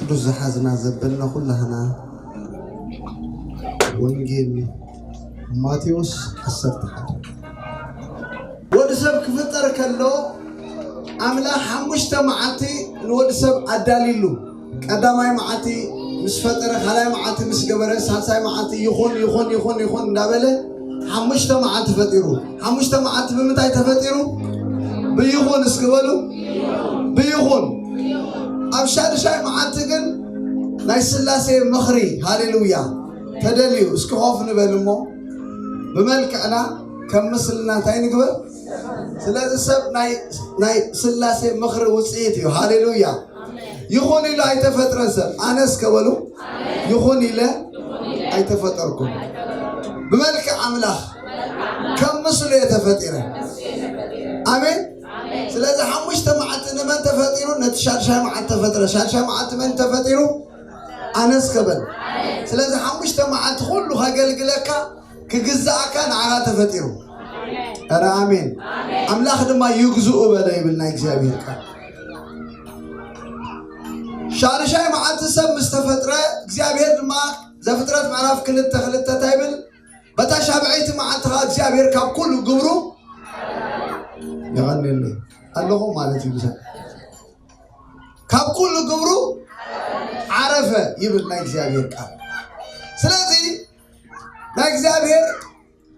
ቅዱስ ዝሓዝና ዘበልና ኩላህና። ወንጌል ማቴዎስ ዓሰርተ ሓደ። ወዲ ሰብ ክፍጠር ከሎ ኣምላኽ ሓሙሽተ መዓልቲ ንወዲ ሰብ ኣዳሊሉ። ቀዳማይ መዓልቲ ምስ ፈጠረ፣ ካልኣይ መዓልቲ ምስ ገበረ፣ ሳልሳይ መዓልቲ ይኹን ይኹን ይኹን ይኹን እንዳበለ ሓሙሽተ መዓልቲ ፈጢሩ። ሓሙሽተ መዓልቲ ብምንታይ ተፈጢሩ? ብይኹን እስኪ በሉ፣ ብይኹን። ኣብ ሻድሻይ መዓልቲ ግን ናይ ስላሴ ምኽሪ፣ ሃሌሉያ፣ ተደልዩ። እስኪ ኮፍ ንበል እሞ ብመልክዕና ከም ምስልና እንታይ ንግበር? ስለዚ ሰብ ናይ፣ ናይ ስላሴ ምኽሪ ውፅኢት እዩ። ሃሌሉያ። ይኹን ኢሉ ኣይተፈጥረን ሰብ። ኣነ እስከ በሉ፣ ይኹን ኢለ ኣይተፈጠርኩን። ብመልክዕ ኣምላኽ ከም ምስሉ እየ ተፈጢረ። ኣሜን። ስለዚ ሓሙሽተ መዓልቲ ንመን ተፈጢሩ? ነቲ ሻድሻይ መዓልቲ ተፈጥረ። ሻድሻይ መዓልቲ መን ተፈጢሩ? ኣነ እስከ በል። ስለዚ ሓሙሽተ መዓልቲ ኩሉ ከገልግለካ፣ ክግዛእካ ንዓኻ ተፈጢሩ። ኧረ ኣሜን። ኣምላኽ ድማ ይግዝኡ በለ ይብል ናይ እግዚኣብሔር ቃል። ሻድሻይ መዓልቲ ሰብ ምስ ተፈጥረ እግዚኣብሔር ድማ፣ ዘፍጥረት ምዕራፍ ክልተ ክልተ እንታይ ይብል? በታ ሻብዐይቲ መዓልቲ ኸዓ እግዚኣብሔር ካብ ኩሉ ግብሩ፣ የቐንየለይ ኣለኹ ማለት እዩ፣ ምሳይ፣ ካብ ኩሉ ግብሩ ዓረፈ ይብል ናይ እግዚኣብሔር ቃል። ስለዚ ናይ እግዚኣብሔር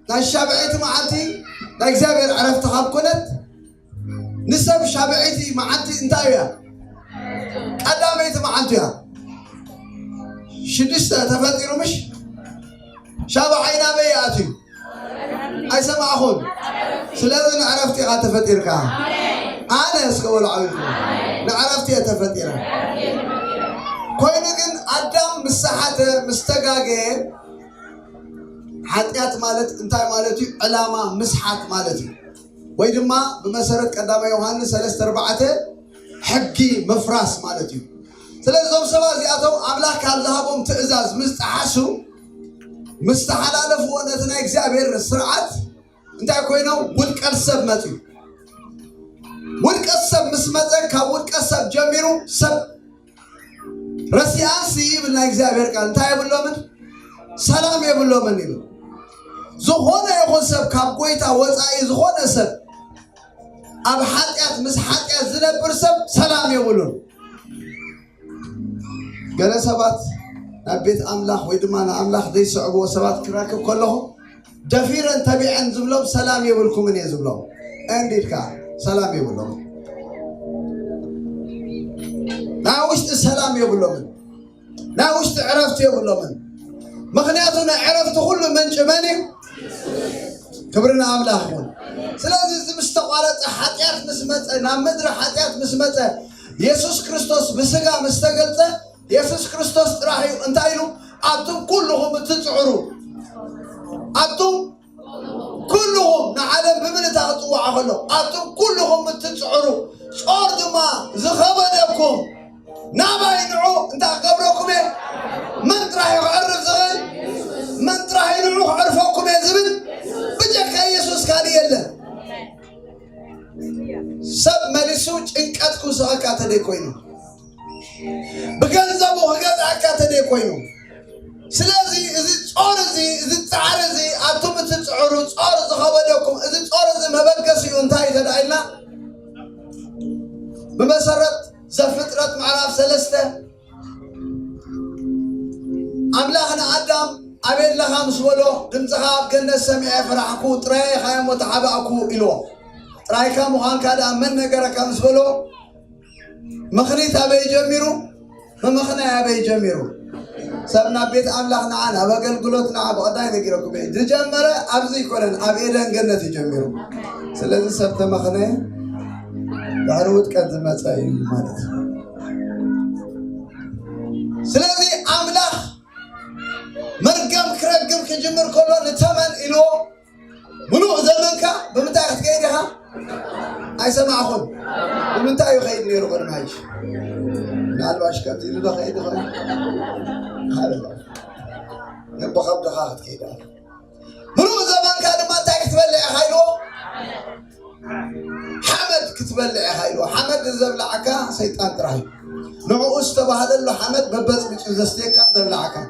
ናይ ሻብዐይቲ መዓልቲ ናይ እግዚኣብሔር ዕረፍቲ ካብ ኮነት፣ ንሰብ ሻብዐይቲ መዓልቲ እንታይ እያ? ቀዳመይቲ መዓልቲ እያ። ሽዱሽተ ተፈጢሩ ምሽ? ሻብዓይ ናበይ ኣትዩ? ኣይሰማዕኹን። ስለዚ ንዕረፍቲ ኢኻ ተፈጢርካ። ኣነ እስከ በሉ ዓው ኢልኩም። ንዕረፍቲ እየ ተፈጢረ። ኮይኑ ግን ኣዳም ምስ ሰሓተ፣ ምስ ተጋገየ፣ ሓጢኣት ማለት እንታይ ማለት እዩ? ዕላማ ምስሓት ማለት እዩ። ወይ ድማ ብመሰረት ቀዳማይ ዮሃንስ ሰለስተ ኣርባዕተ ሕጊ ምፍራስ ማለት እዩ። ስለዚ እዞም ሰባት እዚኣቶም ኣምላኽ ካብ ዝሃቦም ትእዛዝ ምስ ጠሓሱ፣ ምስ ተሓላለፍዎ ነቲ ናይ እግዚኣብሔር ስርዓት እንታይ ኮይኖም? ውድቀት ሰብ መፅዩ። ውድቀት ሰብ ምስ መፀ፣ ካብ ውድቀት ሰብ ጀሚሩ ሰብ ረሲኣንሲ ይብል ናይ እግዚኣብሔር ቃል። እንታይ የብሎምን? ሰላም የብሎምን ይብል። ዝኾነ ይኹን ሰብ፣ ካብ ጎይታ ወፃኢ ዝኾነ ሰብ፣ ኣብ ሓጢኣት፣ ምስ ሓጢኣት ዝነብር ሰብ ሰላም የብሉን። ገለ ሰባት ናብ ቤት ኣምላኽ ወይ ድማ ንኣምላኽ ዘይስዕብዎ ሰባት ክራክብ ከለኹ፣ ደፊረን ተቢዐን ዝብሎም፣ ሰላም የብልኩምን እየ ዝብሎም። እንዲድ ከዓ ሰላም የብሎምን። ናይ ውሽጢ ሰላም የብሎምን። ናይ ውሽጢ ዕረፍቲ የብሎምን። ምኽንያቱ ናይ ዕረፍቲ ኩሉ ምንጪ መን እዩ? ክብሪ ንኣምላኽ ይኹን። ስለዚ እዚ ምስ ተቋረጸ፣ ሓጢኣት ምስ መጸ፣ ናብ ምድሪ ሓጢኣት ምስ መጸ፣ የሱስ ክርስቶስ ብስጋ ምስ ተገልጸ፣ የሱስ ክርስቶስ ጥራሕ እዩ እንታይ ኢሉ? ኣቱም ኩልኹም እትጽዕሩ፣ ኣቱም ኩልኹም ንዓለም ብምልእታ ክጽውዓ ከሎ፣ ኣቱም ኩልኹም እትጽዕሩ፣ ጾር ድማ ዝኸበደኩም ናባይ ንዑ፣ እንታይ ክገብረኩም እየ? መን ጥራሕ እዩ ክዕርፍ ዝኽእል? መን ጥራሕ እዩ ንዑ ክዕርፈኩም እየ ዝብል? ብጀካ የሱስ ካልእ የለን። ሰብ መሊሱ ጭንቀት ክውስኸካ ተደይ ኮይኑ፣ ብገንዘቡ ክገዝኣካ ተደይ ኮይኑ፣ ስለዚ እዚ ጾር እዚ፣ እዚ ጻዕሪ እዚ፣ ኣቱም እትጽዕሩ፣ ጾር ዝኸበደኩም፣ እዚ ጾር እዚ መበገሲኡ እንታይ እዩ ተዳኢልና? ብመሰረት ዘፍጥረት ምዕራፍ ሰለስተ፣ ኣምላኽ ንኣዳም ኣበይ ኣለኻ ምስ በሎ፣ ድምፅኻ ኣብ ገነት ሰሚዐ ፈራሕኩ፣ ጥራይ ኢኻ እሞ ተሓባእኩ ኢልዎ። ጥራይካ ምዃንካ ደኣ መን ነገረካ ምስ በሎ፣ ምኽኒት ኣበይ ጀሚሩ? ምምኽናይ ኣበይ ጀሚሩ? ሰብ ናብ ቤት ኣምላኽ ንዓ፣ ናብ ኣገልግሎት ንዓ፣ ብቐዳይ ነጊረኩም እየ። ዝጀመረ ኣብዚ ኣይኮነን፣ ኣብ ኤደን ገነት እዩ ጀሚሩ። ስለዚ ሰብ ተመኽነ ድሕሪ ውድቀት ዝመጸ እዩ ማለት እዩ። ስለዚ ኣምላኽ መርገም ክረግም ክጅምር ከሎ ንተመን ኢልዎ፣ ምሉእ ዘመንካ ብምንታይ ክትከይድ ኢኻ? ኣይሰማዕኹን። ብምንታይ እዩ ከይድ ነይሩ ቅድሚ ሕጂ? ምናልባሽ ከምዚ ኢሉ ዶ ከይድ ይኸውን? ኣይደለም። ግን ብኸብድኻ ክትከይድ ኢኻ። ምሉእ ዘመንካ ድማ እንታይ ክትበልዕ ኢኻ ኢልዎ? ሓመድ ክትበልዕ ኢኻ ኢልዎ። ሓመድ ዘብልዓካ ሰይጣን ጥራሕ እዩ። ንዕኡ ዝተባህለሉ ሓመድ በበጽቢጹ ዘስትየካን ዘብላዕካን።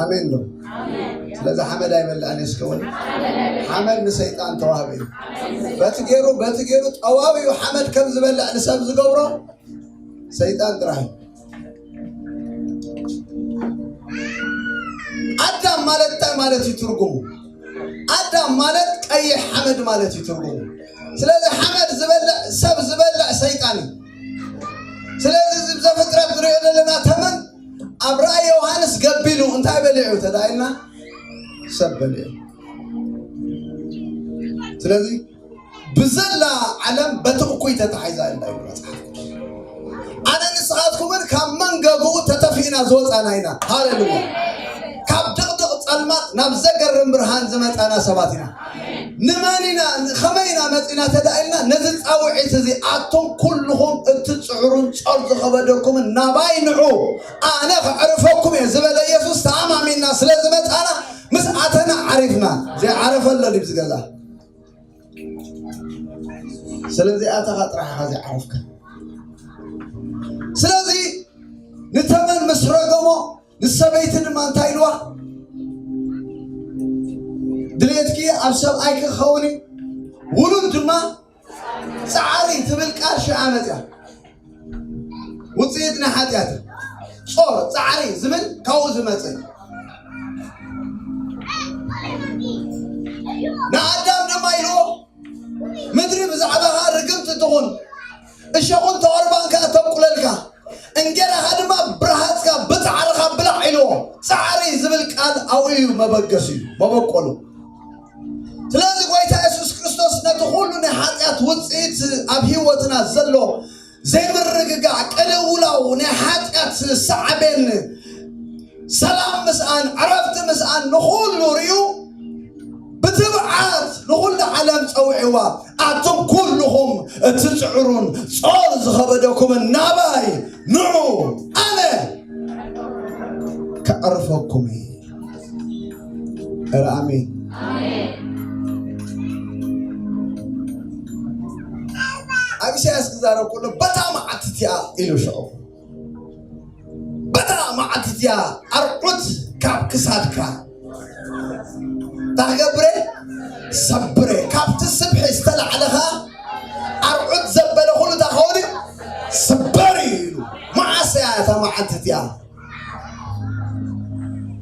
ኣሜን ዶ? ስለዚ ሓመድ ኣይበልዕን እየ እስከ በሉ። ሓመድ ንሰይጣን ተዋህበ እዩ። በቲ ገይሩ በቲ ገይሩ ጠዋዊኡ ሓመድ ከም ዝበልዕ ንሰብ ዝገብሮ ሰይጣን ጥራሕ እዩ። ኣዳም ማለት እንታይ ማለት እዩ ትርጉሙ? ኣዳም ማለት ቀይሕ ሓመድ ማለት እዩ ትርጉሙ። ስለዚ ሓመድ ዝበልዕ ሰብ ዝበልዕ ሰይጣን እዩ። ስለዚ እዚ ዘፍጥረት ንሪኦ ዘለና ተመን ኣብ ራእይ ዮሃንስ ገቢሉ እንታይ በሊዑ ተዳኢልና ሰብ በሊዑ። ስለዚ ብዘላ ዓለም በቲ እኩይ ተታሒዛ ኣላ ይብሉ መጽሓፍ ቅዱስ። ኣነ ንስኻትኩምን ካብ መንገግኡ ተተፊእና ዝወጻና ኢና። ሃሌሉያ። ካብ ድቕድቕ ጸልማት ናብ ዘገርም ብርሃን ዝመጻና ሰባት ኢና። ንመን ኢና ንኸመይ ኢና መጺና ተዳኢልና ነዚ ጻውዒት እዚ ኣቱም ኩልኹም እትጽዕሩን ጾር ዝኸበደኩምን ናባይ ንዑ ኣነ ከዕርፈኩም እየ ዝበለ ኢየሱስ ተኣማሚና ስለ ዝመጻና ምስ ኣተና ዓሪፍና። ዘይዓረፈ ኣሎ ድዩ ዝገዛ? ስለዚ ኣተኻ ጥራሕ ኢኻ ዘይዓረፍካ። ስለዚ ንተመን ምስ ረገሞ ንሰበይቲ ድማ እንታይ ኢልዋ? ድሌትኪ ኣብ ሰብኣይ ክኸውን እዩ፣ ውሉድ ድማ ጻዕሪ ትብል ቃል ሽዓ መጽያ። ውጽኢት ናይ ሓጢኣት ጾር ጻዕሪ ዝብል ካብኡ ዝመጽእ። ንኣዳም ድማ ኢልዎ ምድሪ ብዛዕባኻ ርግምቲ ትኹን፣ እሾኹን ተቐርባን ከኣ ተብቁለልካ፣ እንጌራኻ ድማ ብረሃጽካ ብጻዕርኻ ብላዕ ኢልዎ። ጻዕሪ ዝብል ቃል ኣብኡ እዩ መበገሲኡ መበቆሉ። ስለዚ ጎይታ የሱስ ክርስቶስ ነቲ ኩሉ ናይ ሓጢኣት ውጽኢት ኣብ ህይወትና ዘሎ ዘይምርግጋእ ቅልውላው ናይ ሓጢኣት ሳዕቤን ሰላም ምስኣን ዕረፍቲ ምስኣን ንኹሉ ርእዩ ብትብዓት ንኹሉ ዓለም ጸውዕዋ። ኣቱም ኩልኹም እትጽዕሩን ጾር ዝኸበደኩምን ናባይ ንዑ ኣነ ከዕርፈኩም እየ። ኧረ ኣሜን። ኣብ ኢሳያስ ክዛረብ ከሎ በታ መዓልቲ እቲኣ ኢሉ ሽዑ በታ መዓልቲ እቲኣ ኣርዑት ካብ ክሳድካ ታክገብረ ሰብረ ካብቲ ስብሒ ዝተላዕለኻ ኣርዑት ዘበለ ኩሉ ታኸውን ስበር እዩ ኢሉ። መዓስ እያ እታ መዓልቲ እቲኣ?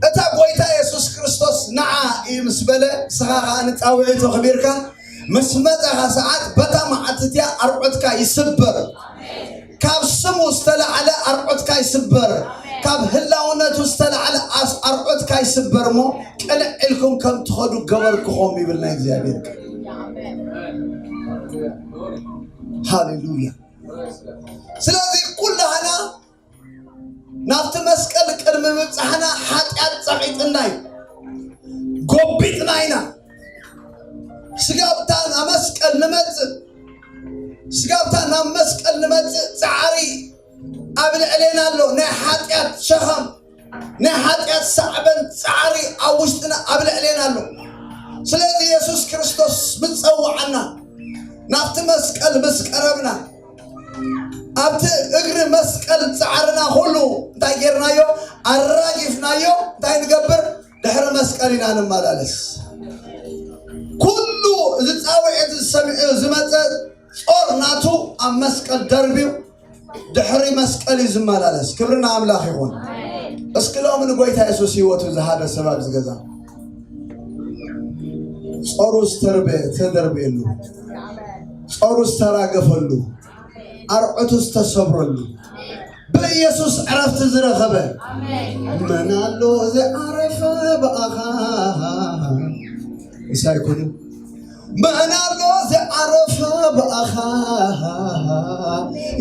እታ ጎይታ የሱስ ክርስቶስ ንዓ እዩ ምስ በለ ንስኻ ኸዓ ንጻውዒቱ ኣኽቢርካ ምስ መጻኻ ሰዓት በታ መዓልቲ እቲኣ ኣርዑትካ ይስበር። ካብ ስሙ ዝተላዕለ ኣርዑትካ ይስበር። ካብ ህላውነቱ ዝተላዕለ ኣርዑትካ ይስበር እሞ ቅንዕ ኢልኩም ከም ትኸዱ ገበርኩኹም ይብል ናይ እግዚኣብሔር ቃል። ሃሌሉያ። ስለዚ ኩላህና ናብቲ መስቀል ቅድሚ ምብጻሕና ሓጢኣት ጸቒጥና እዩ። ጎቢጥና ኢና። ስጋብታ ናብ መስቀል ንመጽእ ስጋብታ ናብ መስቀል ንመጽእ ጻዕሪ ኣብ ልዕሌና ኣሎ። ናይ ሓጢኣት ሸኸም ናይ ሓጢኣት ሳዕበን ጻዕሪ ኣብ ውሽጥና ኣብ ልዕሌና ኣሎ። ስለዚ የሱስ ክርስቶስ ምስ ጸውዓና ናብቲ መስቀል ምስ ቀረብና ኣብቲ እግሪ መስቀል ጻዕርና ኩሉ እንታይ ጌርናዮ ኣራጊፍናዮ እንታይ ንገብር ድሕሪ መስቀል ኢና ንመላለስ። ኩሉ እዚ ጻውዒት ሰሚዑ ዝመጸ ጾር ናቱ ኣብ መስቀል ደርብዩ ድሕሪ መስቀል እዩ ዝመላለስ። ክብሪ ንኣምላኽ ይኹን። እስኪ ሎሚ ንጎይታ የሱስ ህይወቱ ዝሃበ ሰብ ኣብዚ ገዛ ጾሩ ዝተርበ ተደርብየሉ ጾሩ ዝተራገፈሉ ኣርዑቱ ዝተሰብረሉ ብኢየሱስ ዕረፍቲ ዝረኸበ መን ኣሎ ዝዓረፈ ብኣኻ ምሳይ ኩኑ መን ኣሎ ዝዓረፈ ብኣኻ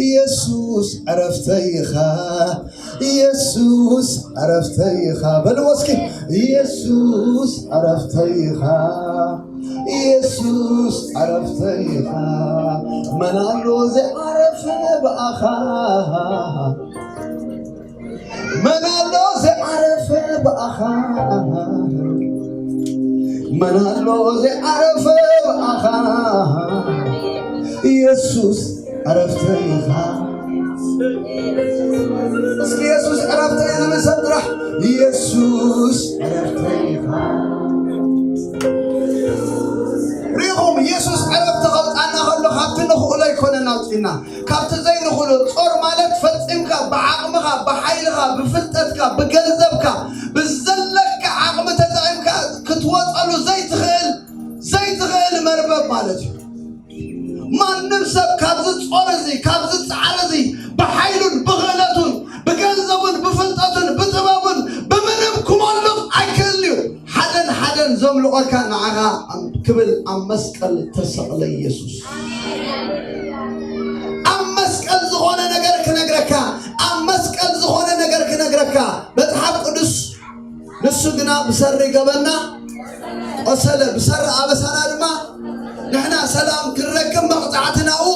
ኢየሱስ ዕረፍተይ ኢኻ ኢየሱስ ዕረፍተይ ኢኻ በልዎ እስኪ ኢየሱስ ዕረፍተይ ኢኻ ኢየሱስ ዕረፍተይ ኢኻ መን ኣሎ ዝዓረፈ ብኣኻ መን ኣሎ ዝዓረፈ ብኣኻ መን ኣሎ ዝዓረፈ ብኣኻ ኢየሱስ ዕረፍተይ ኢኻ። እስኪ የሱስ ዕረፍተይ ንብል ሰብ ጥራሕ። የሱስ ዕረፍተይ ኢኻ። ርኢኹም፣ የሱስ ዕረፍቲ ከውፃና ከሎ ካብቲ ንኽእሎ ኣይኮነን ኣውፂና። ካብቲ ዘይንኽእሎ፣ ጾር ማለት ፈጺምካ ብዓቕምኻ፣ ብሓይልኻ፣ ብፍልጠትካ፣ ብገንዘብካ፣ ብዘለካ ዓቕሚ ተጠቒምካ ክትወፀሉ ዘይትኽእል፣ ዘይትኽእል መርበብ ማለት እዩ። ማንም ሰብ ካብዚ ጾር እዚ፣ ካብዚ ጻዕሪ እዚ ብሓይሉን ብኽእለቱን ብገንዘቡን ብፍልጠቱን ብጥበቡን ብምንም ክመልቕ ኣይክእልን እዩ። ሓደን ሓደን ዘምልቐካ ንዓኻ ክብል ኣብ መስቀል ተሰቕለ የሱስ። ኣብ መስቀል ዝኾነ ነገር ክነግረካ፣ ኣብ መስቀል ዝኾነ ነገር ክነግረካ መጽሓፍ ቅዱስ ንሱ ግና ብሰሪ ገበና ቆሰለ፣ ብሰሪ ኣበሳና ድማ ንሕና ሰላም ክንረክብ መቕጻዕቲ ናብኡ፣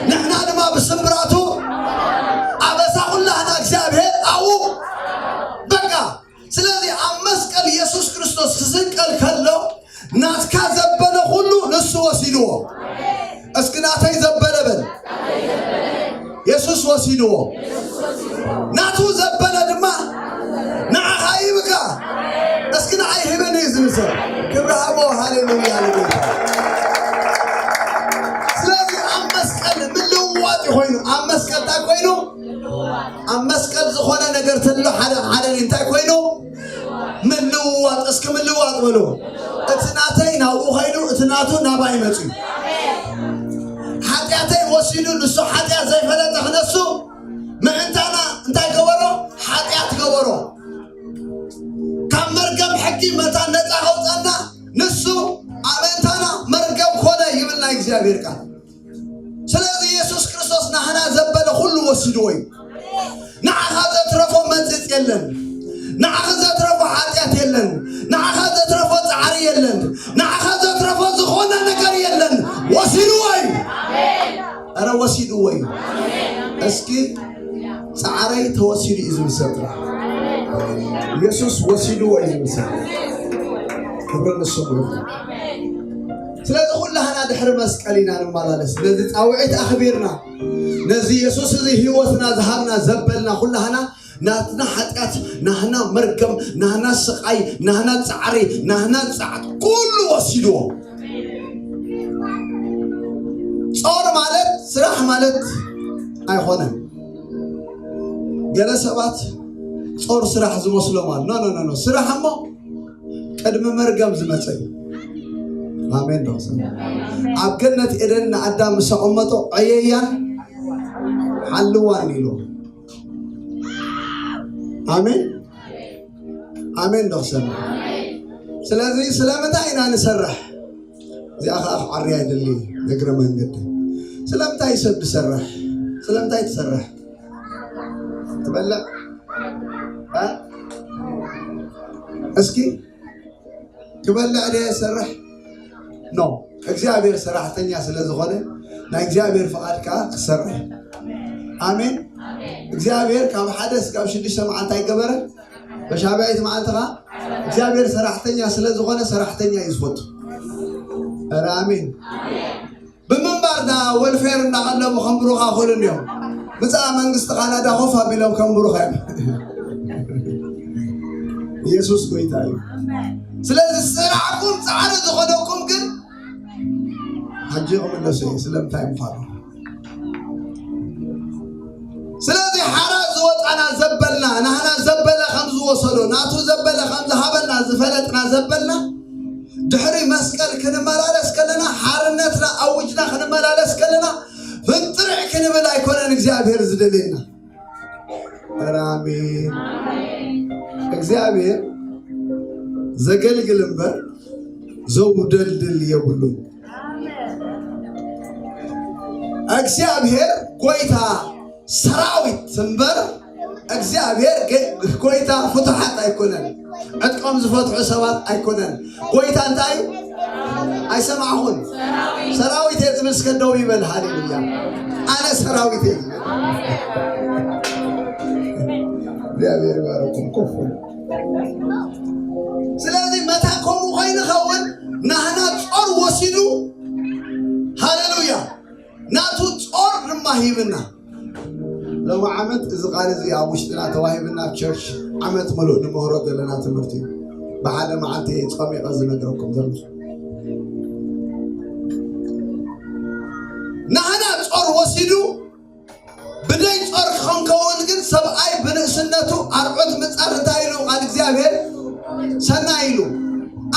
ንሕና ድማ ብስምብራቱ ኣበሳ ኩላህና እግዚኣብሔር ኣብኡ። በቃ ስለዚ ኣብ መስቀል የሱስ ክርስቶስ ክስቀል ከሎ ናትካ ዘበለ ኩሉ ንሱ ወሲድዎ። እስኪ ናተይ ዘበለ በል። የሱስ ወሲድዎ። ናቱ ዘበለ ድማ ንዓኻ ይብካ። እስኪ ንዓይ ሂበኒ እዩ ዝብል ሰብ ክብሪ ሃቦ። ሃሌሉያ ንጌታ። ስለዚ ኣብ መስቀል ምልውዋጥ ኮይኑ፣ ኣብ መስቀል እንታይ ኮይኑ? ኣብ መስቀል ዝኾነ ነገር ተሎ ሓደ ሓደ እንታይ ኮይኑ? ምልውዋጥ። እስኪ ምልውዋጥ በሉ። እቲ ናተይ ናብኡ ኸይዱ፣ እቲ ናቱ ናባይ መፅዩ። ሓጢኣተይ ወሲዱ፣ ንሱ ሓጢኣት ዘይፈለጠ ክነሱ ምእንታና እንታይ ገበሮ? ሓጢኣት ገበሮ። ካብ መርገም ሕጊ መታን ነፃ ከውፀና ንሱ ኣመንታና መርገም ኮነ ይብል ናይ እግዚኣብሔር ቃል። ስለዚ የሱስ ክርስቶስ ናህና ዘበለ ኩሉ ወሲድዎ እዩ። ንዓኻ ዘትረፎ መጽጽ የለን። ንዓኻ ዘትረፎ ሓጢኣት የለን። ንዓኻ ዘትረፎ ጻዕሪ የለን። ንዓኻ ዘትረፎ ዝኾነ ነገር የለን። ወሲድዎ እዩ። ኣረ ወሲድዎ እዩ። እስኪ ጻዕረይ ተወሲዱ እዩ ዝብል ሰብ ጥራሕ። የሱስ ወሲድዎ እዩ ዝብል ሰብ። ክብሪ ንስሙ ይኹን። ስለዚ ኩላህና ድሕሪ መስቀል ኢና ንመላለስ። ስለዚ ጻውዒት ኣኽቢርና ነዚ የሱስ እዚ ህይወትና ዝሃብና ዘበልና ኩላህና ናትና ሓጢኣት፣ ናህና መርገም፣ ናህና ስቓይ፣ ናህና ጻዕሪ፣ ናህና ጻዕት ኩሉ ወሲድዎ። ጾር ማለት ስራሕ ማለት ኣይኾነን። ገለ ሰባት ጾር ስራሕ ዝመስሎም ኣሎ። ኖ ኖ ኖ ኖ፣ ስራሕ እሞ ቅድሚ መርገም ዝመጸ እዩ። ኣሜን ዶ? ኣብ ገነት ኤደን ንኣዳም ምስ ኣቐመጦ ዕየያን ሓልዋን ኢሉ። ኣሜን ኣሜን ዶ ክሰምዕ? ስለዚ ስለምንታይ ኢና ንሰርሕ? እዚኣ ኸዓ ክዓርያ ይደሊ እግረ መንገዲ። ስለምንታይ ሰብ ዝሰርሕ? ስለምንታይ ትሰርሕ? ትበልዕ? እ? እስኪ ክበልዕ ድየ ዝሰርሕ? ኖ። እግዚኣብሔር ሰራሕተኛ ስለ ዝኾነ ናይ እግዚኣብሔር ፍቓድ ከዓ ክሰርሕ። ኣሜን። እግዚኣብሔር ካብ ሓደ እስካብ ሽዱሽተ መዓልቲ ኣይገበረ። በሻብዐይቲ መዓልቲ ከዓ እግዚኣብሔር ሰራሕተኛ ስለ ዝኾነ ሰራሕተኛ እዩ ዝፈቱ። ኧረ ኣሜን። ብምንባር ዳ ወልፌር እንዳቐለሙ ከንብሩኻ ክእሉ እዮም። ምፃእ መንግስቲ ካናዳ ኮፍ ኣቢሎም ከንብሩኻ እዮም። ኢየሱስ ጎይታ እዩ። ስለዚ ስራሕኩም ፃዕሪ ዝኾነኩም ግን ሕጂ ክምለሱ እየ። ስለምንታይ ምዃኑ ስለዚ ሓራ ዝወፃና ዘበልና ናህና ዘበለ ከም ዝወሰዶ ናቱ ዘበለ ከም ዝሃበና ዝፈለጥና ዘበልና ድሕሪ መስቀል ክንመላለስ ከለና ሓርነትና ኣውጅና ክንመላለስ ከለና ፍንጥርዕ ክንብል ኣይኮነን እግዚኣብሔር ዝደልየና። ኧረ ኣሜን። እግዚኣብሔር ዘገልግል እምበር ዘውደልድል የብሉን። እግዚኣብሔር ጎይታ ሰራዊት እምበር እግዚኣብሔር ጎይታ ፍቱሓት ኣይኮነን። ዕጥቆም ዝፈትሑ ሰባት ኣይኮነን። ጎይታ እንታይ እዩ? ኣይሰማዕኹን። ሰራዊት እየ ዝብል እስከ ደው ይበል። ሃሌሉያ። ኣነ ሰራዊት እየ ዝብል። እግዚኣብሔር ይባርኩም። ኮፍ በሉ። ስለዚ መታ ከምኡ ከይንኸውን ናህና ጾር ወሲዱ ሃሌሉያ ናቱ ጾር ተዋሂብና። ሎሚ ዓመት እዚ ቃል እዚ ኣብ ውሽጥና ተዋሂብና ኣብ ቸርች ዓመት ምሉእ ንምህሮ ዘለና ትምህርቲ እዩ። ብሓደ መዓልቲ ጸሚቐ ዝነግረኩም ዘለኹ። ናህና ጾር ወሲዱ ብደይ ጾር ክኸንከውን ግን ሰብኣይ ብንእስነቱ ኣርዑት ምጻር እንታይ ኢሉ ቃል እግዚኣብሔር ሰናይ ኢሉ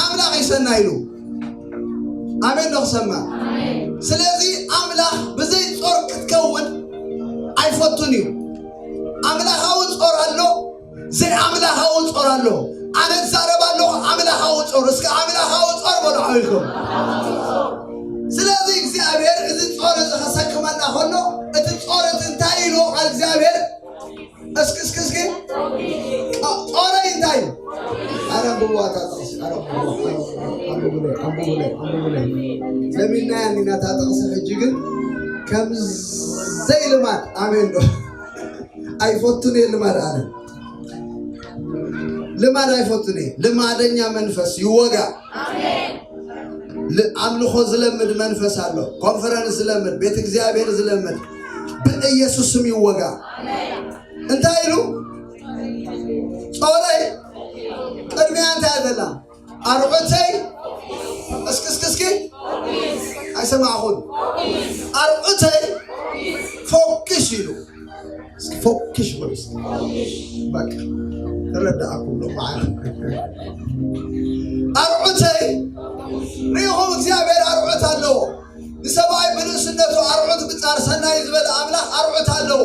ኣምላኽ ይሰናይ ኢሉ ኣሜን ዶ ክሰማ ስለዚ ኣምላኽ ብዘይ ጾር ክትከውን ኣይፈቱን እዩ ኣምላኻዊ ጾር ኣሎ ዘይኣምላኻዊ ጾር ኣሎ ኣነ ዛረብ ኣለኹ ኣምላኻዊ ጾር እስከ ኣምላኻዊ ጾር በሉ ሓዊልኩም ስለዚ እግዚኣብሔር እዚ ጾር እዚ ከሰክመና ከሎ እቲ ጾር እቲ እንታይ ኢሉ ቃል እግዚኣብሔር እስኪ እስኪ እስኪ ጾረይ እንታይ እዩ ኣረ ብዋታ ጥቕሲ ኣረ ብዋታ ኣንብቡለይ ኣንብቡለይ ኣንብቡለይ ለሚናያ ኒናታ ጥቕሲ ሕጂ ግን ከም ዘይልማድ ኣሜን ዶ ኣይፈቱን እየ ልማድ ኣለ ልማድ ኣይፈቱን እየ ልማደኛ መንፈስ ይወጋ ኣምልኾ ዝለምድ መንፈስ ኣሎ ኮንፈረንስ ዝለምድ ቤት እግዚኣብሔር ዝለምድ ብኢየሱስ ስም ይወጋ እንታይ ኢሉ ጾረይ ቅድሚያ እንታይ ዘላ ኣርዑተይ እስኪ እስኪ እስኪ ኣይሰማዕኹን ኣርዑተይ ፎክሽ ኢሉ እስኪ ፎክሽ በሉ እስኪ በቃ ተረዳእኩም ነው ማለት ኣርዑተይ ሪኢኹም እግዚኣብሔር ኣርዑት ኣለዎ ንሰብኣይ ብንእስነቱ ኣርዑት ብጻር ሰናይ ዝበለ ኣምላኽ ኣርዑት ኣለዎ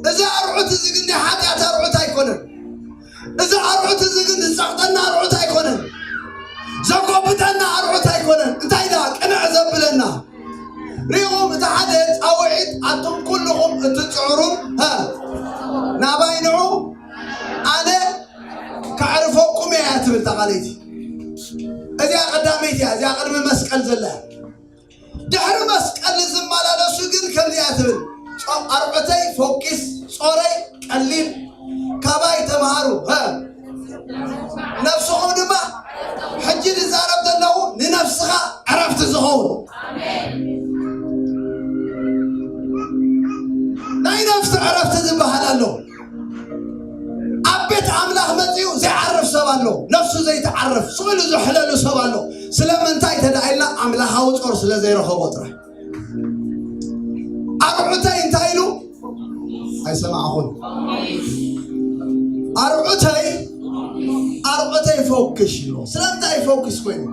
እዚ ኣርዑት እዚ ግን ናይ ሓጢኣት ኣርዑት ኣይኮነን እዚ ኣርዑት እዚ ግን ዝጸቕጠና ኣርዑት ኣይኮነን ዘጎብጠና ኣርዑት ኣይኮነን እንታይ ዳ ቅንዕ ዘብለና ሪኹም እቲ ሓደ ጻውዒት ኣቱም ኩልኹም እትጽዕሩን ናባይ ንዑ ኣነ ከዕርፈኩም እያ ትብል ተቓለይቲ እዚኣ ቀዳመይቲ እያ እዚኣ ቅድሚ መስቀል ዘላ ድሕሪ መስቀል ዝመላለሱ ግን ከምዚኣ ትብል ኣርዑተይ ፎኪስ ጾረይ ቀሊል ካባይ ተምሃሩ ነፍስኹም ድማ ሕጂ ዝዛረብ ዘለኹ ንነፍስኻ ዕረፍቲ ዝኸውን ናይ ነፍሲ ዕረፍቲ ዝበሃል ኣሎ ኣብ ቤት ኣምላኽ መፅኡ ዘይዓርፍ ሰብ ኣሎ ነፍሱ ዘይትዓርፍ ስእሉ ዝሕለሉ ሰብ ኣሎ ስለምንታይ ተዳኢልና ኣምላኻዊ ጾር ስለ ዘይረኸቦ ጥራሕ ኣርዑተይ እንታይ ኢሉ ኣይሰማዕኹን ኣርዑተይ ኣርዑተይ ፎክሽ ኢሉ ስለምንታይ ፎክሽ ኮይኑ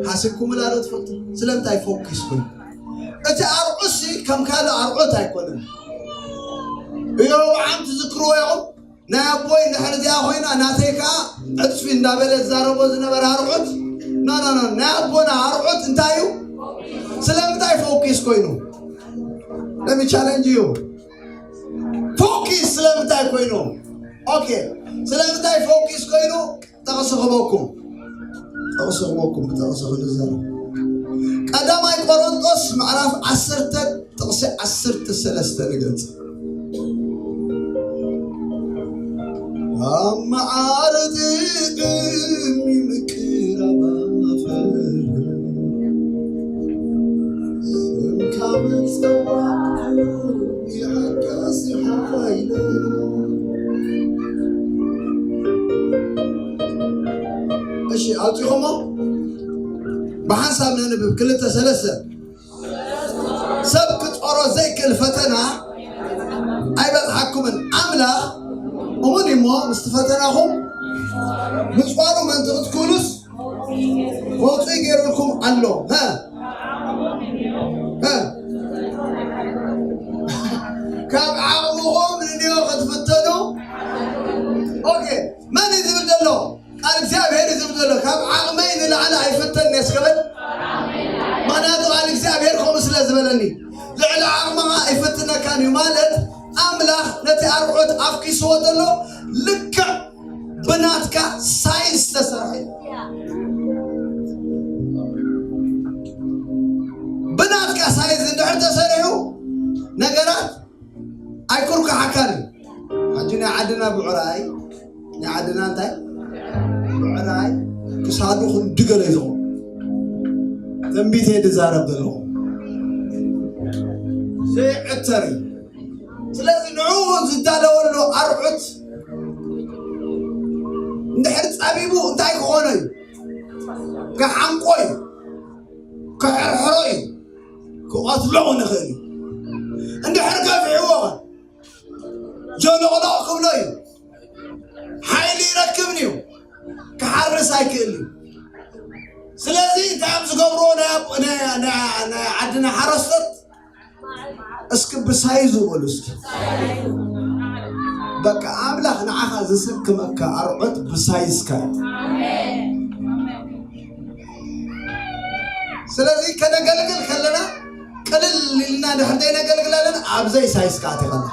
ሓሲብኩምላ ዶ ትፈልጡ ስለምንታይ ፎክሽ ኮይኑ እቲ ኣርዑሲ ከም ካልእ ኣርዑት ኣይኮነን እዮብዓም ትዝክርዎ ኢኹም ናይ ኣቦይ እንድሕር እዚኣ ኮይና ናተይ ከዓ ዕፅፊ እንዳበለ ዝዛረቦ ዝነበረ ኣርዑት ኖኖኖ ናይ ኣቦና ኣርዑት እንታይ እዩ ስለምንታይ ፎኪስ ኮይኑ ለሚ ቻለንጅ እዩ ፎኪስ ስለምንታይ ኮይኑ ኦኬ ስለምንታይ ፎኪስ ኮይኑ ጠቕሲ ክበኩም ጠቕሲ ክበኩም ብጠቕሲ ክንዘር ቀዳማይ ቆሮንጦስ ምዕራፍ ዓሰርተ ጥቕሲ ዓሰርተ ሰለስተ ንገልጽ ኣብ መዓር ጥዕም ምቅራብ ኣፈር ስምካ ምጽዋዕ ይሓገስ ሓይለ እሺ ኣውፂኹሞ ብሓንሳብ ነንብብ ክልተ ሰለስተ ሰብ ክፀሮ ዘይክእል ፈተና ኣይበፅሓኩምን ኣምላኽ እሙን እሞ ምስቲ ፈተናኹም ምፅዋሩ መን ትኽትክሉስ መውፅኢ ገይሩልኩም ኣሎ ካብ ዓቕምኹም ንድዮ ክትፍተኑ ኦኬ መን እዩ ዝብል ዘሎ ቃል እግዚኣብሔር እዩ ዝብል ዘሎ ካብ ዓቕመይ ንላዕሊ ኣይፍተን እስከበል ምክንያቱ ቃል እግዚኣብሔር ከምኡ ስለ ዝበለኒ ልዕሊ ዓቕምኻ ኣይፈትነካን እዩ ማለት ኣምላኽ ነቲ ኣርዑት ኣፍኪስዎ ዘሎ ልክዕ ብናትካ ሳይዝ ተሰርሐ ብናትካ ሳይዝ እንድሕር ተሰሪሑ ነገራት ኣይኩርኩሓካን እዩ ሕጂ ናይ ዓድና ብዕራይ ናይ ዓድና እንታይ ብዕራይ ክሳዱ ክንዲ ገለ ይኸውን ትንቢት እየ ዝዛረብ ዘለኹ። ዘይዕተር እዩ። ስለዚ ንዕኡ ዝዳለወሉ ኣርዑት እንድሕር ጸቢቡ እንታይ ክኾኖ እዩ? ክሓንቆ እዩ፣ ክሕርሕሮ እዩ፣ ክቐትሎ እውን ይኽእል እዩ። እንድሕር ገፊዕዎ ኸ ጀሎቕሎቕ ክብሎ እዩ፣ ሓይሊ ይረክብን እዩ፣ ክሓርስ ኣይክእል እዩ። ስለዚ እንታይ እዮም ዝገብርዎ ናይ ኣቦ- ናይ- ናይ- ናይ ዓድና ሓረስቶት? እስኪ ብሳይዙ በሉ እስኪ። በቃ ኣምላኽ ንዓኻ ዝስክመካ ኣርዑት ብሳይዝካ እዩ። ስለዚ ከነገልግል ከለና ቅልል ኢልና ድሕር ዘይነገልግላለን ኣብ ዘይሳይዝካ ኣቲኻ ኣላ።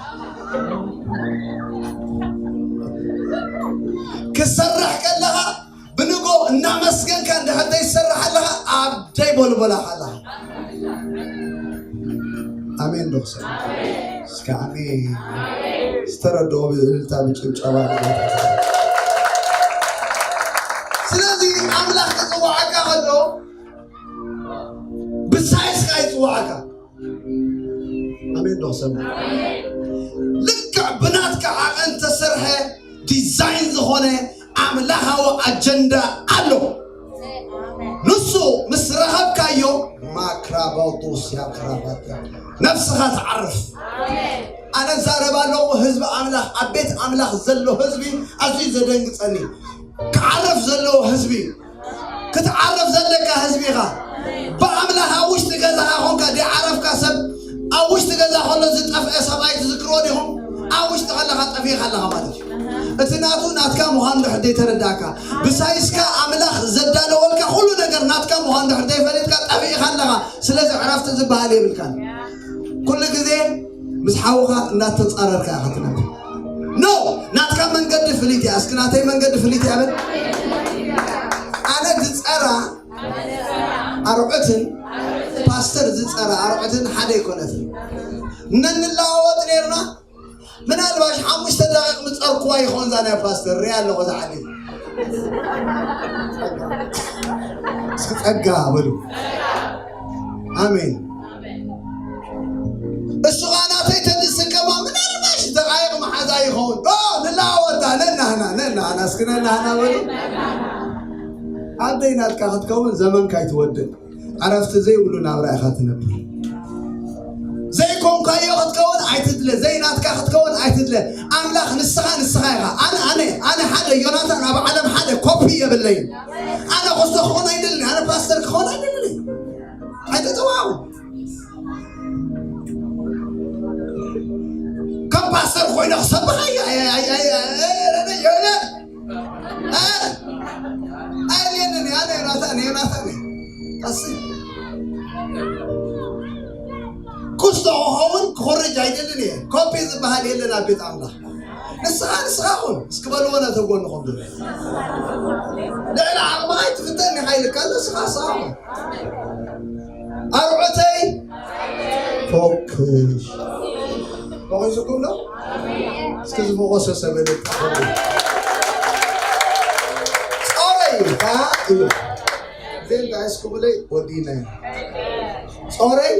ክሰርሕ ከለኻ ብንጎ እናመስገንካ እንድሕር ዘይትሰርሕ ኣለኻ ኣብ ዘይቦልቦላኻ ኣለኻ። ኣሜን ዶ ክሰብ እስከ ኣሜን ዝተረድኦ ብእልልታ ብጭብጨባ ንጌታ። ስለዚ ኣምላኽ ክፅዋዓካ ከሎ ብሳይዝካ ይፅዋዓካ። ኣሜን ዶ ክሰብ ልክዕ ብናትካ ዓቐን ተሰርሐ ዲዛይን ዝኾነ ኣምላኻዊ ኣጀንዳ ኣሎ። ንሱ ምስ ረኸብካዮ ማክራባውቶስ ያክራባት ነፍስኻ ትዓርፍ። ኣነ ዛረብ ኣለኹ ህዝቢ ኣምላኽ ኣብ ቤት ኣምላኽ ዘሎ ህዝቢ ኣዝዩ ዘደንግጸኒ። ክዓርፍ ዘለዎ ህዝቢ ክትዓርፍ ዘለካ ህዝቢ ኢኻ። ብኣምላኽ ኣብ ውሽጢ ገዛኻ ኾንካ ዘይዓረፍካ ሰብ ኣብ ውሽጢ ገዛ ከሎ ዝጠፍአ ሰብኣይ ትዝክርዎ ዲኹም? ኣብ ውሽጢ ከለኻ ጠፊእካ ኣለኻ ማለት እዩ። እቲ ናቱ ናትካ ምዃኑ ድሕር ዘይተረዳእካ ብሳይስካ ኣምላኽ ዘዳለወልካ ኩሉ ነገር ናትካ ምዃኑ ድሕር ዘይፈሊጥካ ጠፊእካ ኣለኻ። ስለዚ ዕረፍቲ ዝበሃል የብልካን። ኩሉ ግዜ ምስ ሓውኻ እናተጻረርካ ኢኻ ትነብር። ኖ ናትካ መንገዲ ፍልይቲ እያ። እስኪ ናተይ መንገዲ ፍልይቲ እያ በል። ኣነ ዝጸራ ኣርዑትን ፓስተር ዝጸራ ኣርዑትን ሓደ ኣይኮነትን። ነንለዋወጥ ነርና። ምናልባሽ ሓሙሽተ ደቂቕ ምጸርኩዋ ይኾን እዛ ናይ ፓስተር ሪኣ ኣለኹ እዛ ዓዲ። እስኪ ጸጋ በሉ። ኣሜን። እሱ ኸዓ ናተይ ተዝስከማ ምናልባሽ ደቓይቕ መሓዛ ይኸውን። ኦ ንለዋወጣ ነናህና ነናህና እስኪ ነናህና በሉ። ኣደይ ናትካ ክትከውን ዘመንካ ኣይትወድእ። ዕረፍቲ ዘይብሉ ናብራ ኢኻ ትነብር። ዘይኮንካዮ ክትከውን ኣይትድለ፣ ዘይናትካ ክትከውን ኣይትድለ። ኣምላኽ ንስኻ ንስኻ ኢኻ። ኣነ ኣነ ኣነ ሓደ ዮናታን ኣብ ዓለም ሓደ ኮፒ የብለይን። ኣነ ኮስቶ ክኾን ኣይደልን፣ ኣነ ፓስተር ክኾን ኣይደልን። ኣይተጠዋው ከም ፓስተር ኮይነ ክሰብኽ ኣየ ኣየ ኣየ ኣየ ኣየ ኣየ ኣየ ኣየድልየንን እየ። ኣነ ዮናታን እየ፣ ዮናታን እየ። ቀስ ኩስቶ ክኸውን ክኾርጅ ኣይደልን እየ። ኮፒ ዝበሃል የለን ኣብ ቤት ኣምላኽ። ንስኻ ንስኻ ኹን እስኪ በልዎ ነቲ ጎንኹም ዘሎ። ልዕሊ ዓቕምኻ ኣይትፍተን ኢኻ ኢልካ ኣሎ፣ ንስኻ ንስኻ ኹን። ኣርዑተይ ፎክሽ። ፈኺሱኩም ዶ? እስኪ ዝፈኾሰ ሰብ እልልታ። ጾረይ፣ ታ እዩ። ዜንታ እስኩብለይ ወዲና። ጾረይ፣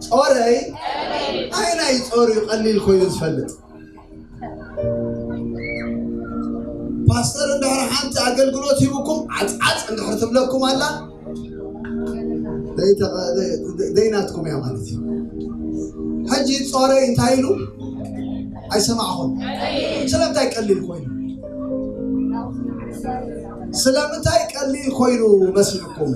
ጾረይ፣ ኣይ ናይ ጾር እዩ ቀሊል ኮይኑ ዝፈልጥ። ፓስተር እንድሕር ሓንቲ ኣገልግሎት ሂብኩም ዓጽዓጽ እንድሕር ትብለኩም ኣላ፣ ዘይተ-፣ ዘይናትኩም እያ ማለት እዩ። ሕጂ ጾረይ እንታይ ኢሉ ኣይሰማዕኹም። ስለምንታይ ቀሊል ኮይኑ? ስለምንታይ ቀሊል ኮይኑ መሲልኩም?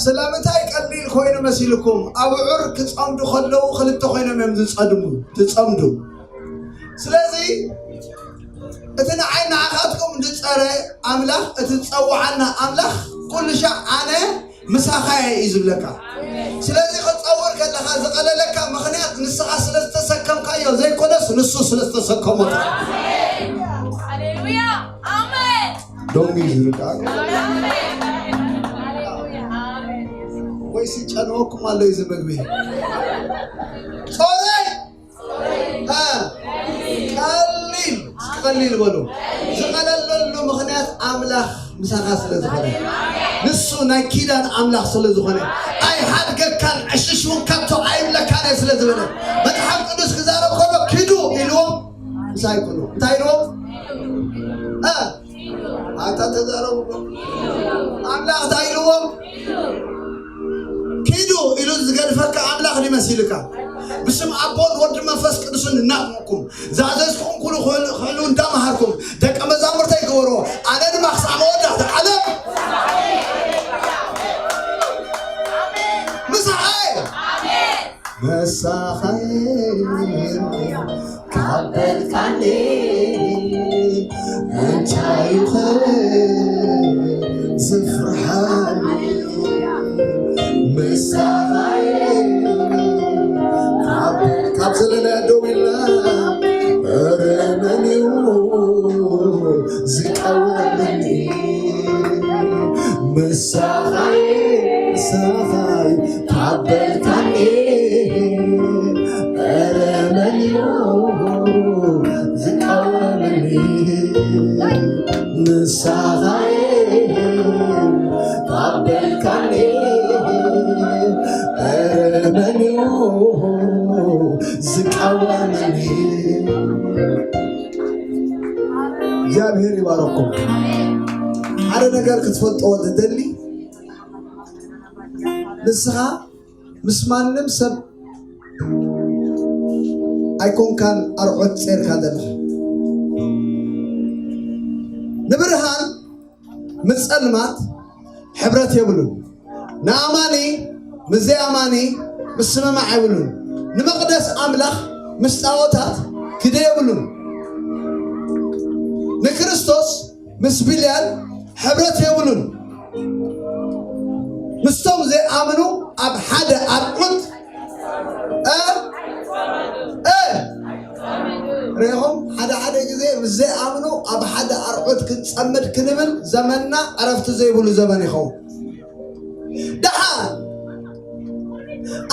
ስለምንታይ ቀሊል ኮይኑ መሲልኩም? ኣብዑር ክጸምዱ ከለዉ ክልተ ኮይኖም እዮም ዝጸድሙ፣ ዝጸምዱ። ስለዚ እቲ ንዓይ ንዓኻትኩም ዝጸረ ኣምላኽ፣ እቲ ዝጸውዓና ኣምላኽ ኩሉ ሻዕ ኣነ ምሳኻ እየ እዩ ዝብለካ። ስለዚ ክትጸውር ከለኻ ዝቐለለካ ምኽንያት ንስኻ ስለ ዝተሰከምካዮ ዘይኮነስ ንሱ ስለ ዝተሰከሞ። ሃሌሉያ። ኣሜን። ዶንጊ ዝርዳእ። ኣሜን። ሃሌሉያ። ኣሜን። ወይስ ይጨንወኩም ኣሎ እዩ እዚ ምግቢ? ጾረይ! እ፣ ቀሊል፣ እስኪ ቀሊል በሉ። ዝቐለለሉ ምኽንያት ኣምላኽ ምሳኻ ስለ ዝኾነ። ንሱ ናይ ኪዳን ኣምላኽ ስለ ዝኾነ ኣይሓድገካን፣ ዕሽሽ እውን ካብቶ ኣይብለካን እየ ስለ ዝበለ፣ መጽሓፍ ቅዱስ ክዛረብ ከሎ ኪዱ ኢልዎም። ምሳይ ኩኑ እንታይ ኢልዎም? እ ኣታ ተዛረቡ። ኣምላኽ እንታይ ኢልዎም? ኪዱ ኢሉ ዝገድፈካ ኣምላኽ ይመሲልካ። ብስም ኣቦን ወዲ መንፈስ ቅዱስን እናጥመቅኩም፣ ዛዘዝኩም ኩሉ ክህሉ እንዳመሃርኩም ደቀ መዛሙርተይ ግበርዎ። ኣነ ድማ ክሳዕ መወዳእታ ዓለም ምሳኻ እየ። ምሳኻ እየ ካብ በልካኒ እንታይ ይኸ ዝፍርሓኒ? ምሳኻ እየ ካብ፣ ካብ ዘለና ደው ኢልና፣ ኧረ መን እዩ ዝቃወመኒ? ምሳኻ እየ፣ ምሳኻ እየ ካብ በልካኒ፣ ኧረ መን እዩ ዝቃወመኒ? ንስኻ ካብ በልካኒ፣ ኧረ መን እዩ ዝቃወመኒ? እግዚኣብሔር ይባረኩም። ሓደ ነገር ክትፈልጥዎ ዝደሊ፣ ንስኻ ምስ ማንም ሰብ ኣይኮንካን ኣርዑት ጼርካ ዘለኻ። ንብርሃን ምስ ጸልማት ሕብረት የብሉን። ንኣማኒ ምስ ዘይኣማኒ ምስምማዕ የብሉን። ንመቕደስ ኣምላኽ ምስ ጣዖታት ግደ የብሉን። ንክርስቶስ ምስ ብልያል ሕብረት የብሉን። ምስቶም ዘይኣምኑ ኣብ ሓደ ኣርዑት፣ እ፣ እ፣ ርኢኹም፣ ሓደ ሓደ ግዜ ምስ ዘይኣምኑ ኣብ ሓደ ኣርዑት ክንጸምድ ክንብል ዘመንና ዕረፍቲ ዘይብሉ ዘመን ይኸውን። ደሓን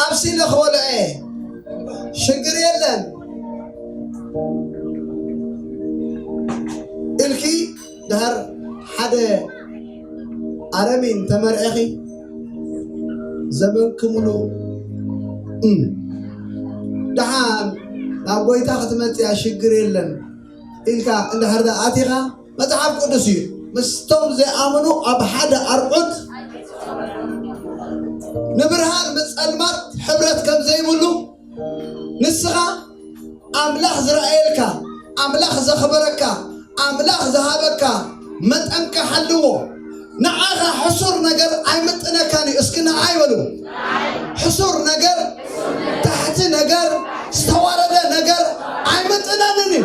ኣብሲለ ክበልዐ ሽግር የለን ኢልኪ፣ ድሃር ሓደ ኣረሚን ተመርዒኺ፣ ዘመንኪ ሙሉእ፣ እም፣ ደሓን ናብ ጎይታ ክትመጽያ ሽግር የለን ኢልካ እንድሕር ደኣ ኣቲኻ፣ መጽሓፍ ቅዱስ እዩ፣ ምስቶም ዘይኣምኑ ኣብ ሓደ ኣርዑት፣ ንብርሃን ምስ ጸልማት ሕብረት ከም ዘይብሉ፣ ንስኻ ኣምላኽ ዝረኣየልካ፣ ኣምላኽ ዘኽበረካ፣ ኣምላኽ ዝሃበካ መጠንካ ሓልዎ። ንዓኻ ሕሱር ነገር ኣይምጥነካን እዩ። እስኪ ንዓይ በሉ። ሕሱር ነገር፣ ታሕቲ ነገር፣ ዝተዋረደ ነገር ኣይምጥነንን እዩ።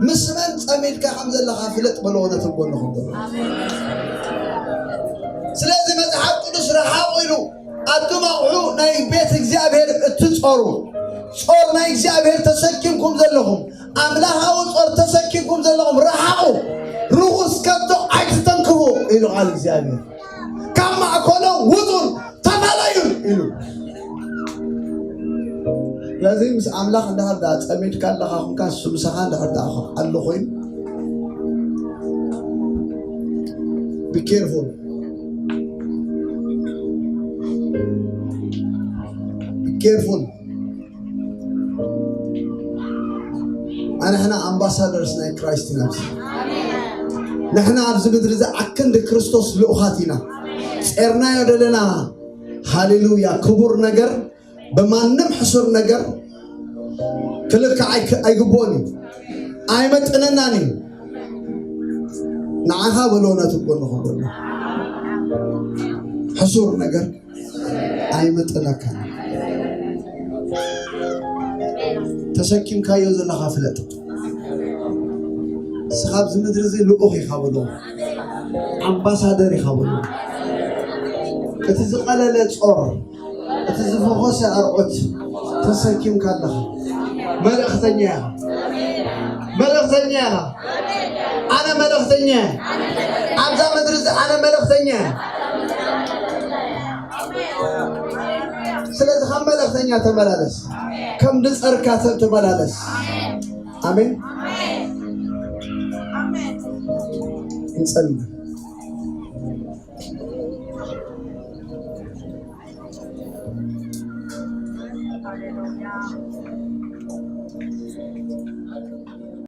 ምስ መን ጸሚድካ ከም ዘለኻ ፍለጥ በልዎ ነቲ ጎንኹም ዘሎ። ስለዚ መጽሓፍ ቅዱስ ረሓቑ ኢሉ፣ ኣቱም ኣቑሑ ናይ ቤት እግዚኣብሔር እትጾሩ፣ ጾር ናይ እግዚኣብሔር ተሰኪምኩም ዘለኹም፣ ኣምላኻዊ ጾር ተሰኪምኩም ዘለኹም ረሓቑ፣ ርኹስ ከቶ ኣይትተንክፉ ኢሉ ቃል እግዚኣብሔር። ካብ ማእከሎም ውጹን ተፈለዩን ኢሉ። ስለዚ ምስ ኣምላኽ እንድሕር ደኣ ጸሚድካ ኣለኻ ኹንካ፣ ንሱ ምሳኻ እንድሕር ደኣ ኣሎ ኮይኑ፣ be careful፣ be careful። ኣንሕና ኣምባሳደርስ ናይ ክራይስት ኢና። ንሕና ኣብዚ ምድሪ እዚ ኣክንዲ ክርስቶስ ልኡኻት ኢና። ጼርናዮ ዘለና፣ ሃሌሉያ፣ ክቡር ነገር ብማንም ሕሱር ነገር ክልካዕ ኣይክ-፣ ኣይግብኦን እዩ። ኣይመጥነናን እዩ። ንዓኻ በሎ ነቲ ጎንኹም ዘሎ። ሕሱር ነገር ኣይመጥነካን። ተሰኪምካዮ ዘለኻ ፍለጥ። ንስኻ ኣብዚ ምድሪ እዚ ልኡኽ ኢኻ በሎ። ኣምባሳደር ኢኻ በሎ። እቲ ዝቐለለ ጾር፣ እቲ ዝፈኾሰ ኣርዑት ተሰኪምካ ኣለኻ። መልእኽተኛ ኢኻ። መልእኽተኛ ኢኻ። ኣነ መልእኽተኛ እየ። ኣብዛ ምድሪ እዚ ኣነ መልእኽተኛ እየ። ስለዚ ከም መልእኽተኛ ተመላለስ። ከም ዝጸርካ ሰብ ተመላለስ። ኣሜን። ንጸልይ። ሃሌሉያ።